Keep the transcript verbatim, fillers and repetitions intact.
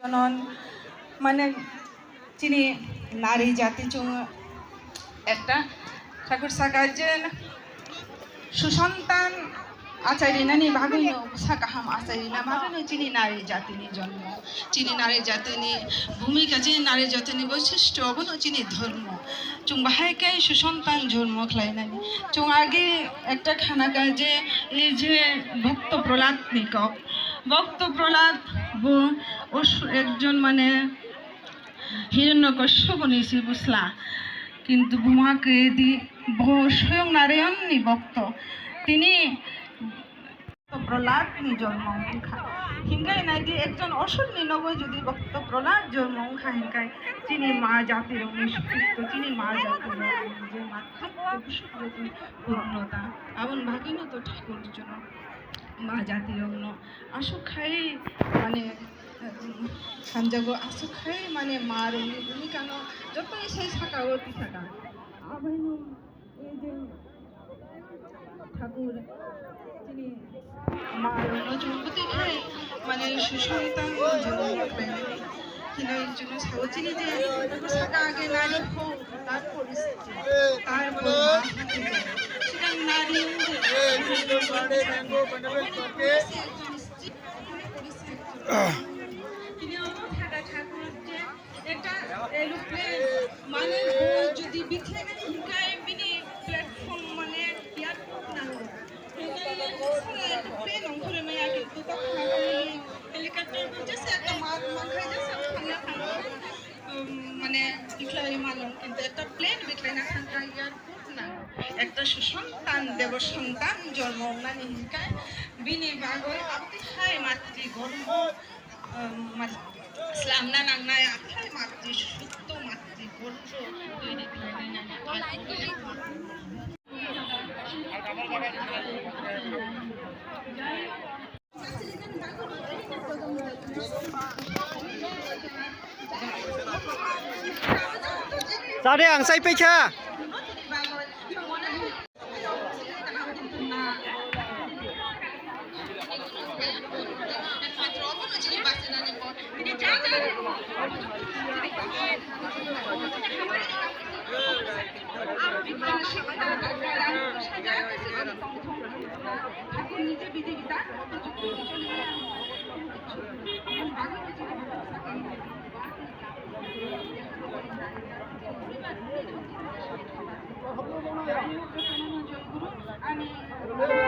Non, mane, chini nari jati chwng ekta Thakur saka je susontan achai rinani bagwino, bwsa kaham achai rina bagwino chini nari jatini jonmo, chini nari jatini bhumika, chini nari jatini boisishtyo, abono chini dhormo. Chwng bahai khe susontan jonmo khlainani. Chwng age ekta khanaka je, ei je Bhokto Prohlad ni kok. Bhokto Prohlad bo osu-, ekjon mane Hiranyakashipu ni si bwsla. Kintu buma khe di bo soyong Narayan ni bhokto. Tini Prohlad ni jormo wngkha. Hinkhai naidi ekjon osur ni nogo jodi Bhokto Prohlad jormo wngkha hinkhai chini ma jati rok ni sukhuto, chini ma jati rok ni je matwk tobusuk jodi purnota. Aboni bagwino to Thakur jono ma jati rok no aswk khai mane hamjago aswk khai mane ma rok ni bhumika no joto sai saka o tisaka. Abaino Ei je Thakur chini ma rokno chwng bwtwi khe mane susontan jormo khlainani hinwi chwngno sao chini je saka age nari hok tarpor star bo ma hati sigang nari wngwi tini omo thaka Thakur je Ekta aeroplane, mane bo jodi bikhlaina hinkhai bini platform mane airport nango. Hinkhai aeroplane ongkhorwi maya kintu tokha helicopter bo jesa ekta ma-, mankhai jesa thangya thangya, um, mane bikhlai mano kintu ekta plane bikhlaina thangkha airport nango. Ekta susontan debo sontan jormo wngnani hinkhai bini bagwi abtwi hai matri gormo. Slamna nangnai, athai matri, sutto matri, gorjo, twi di khlainai nani. Tade ang sai pekha.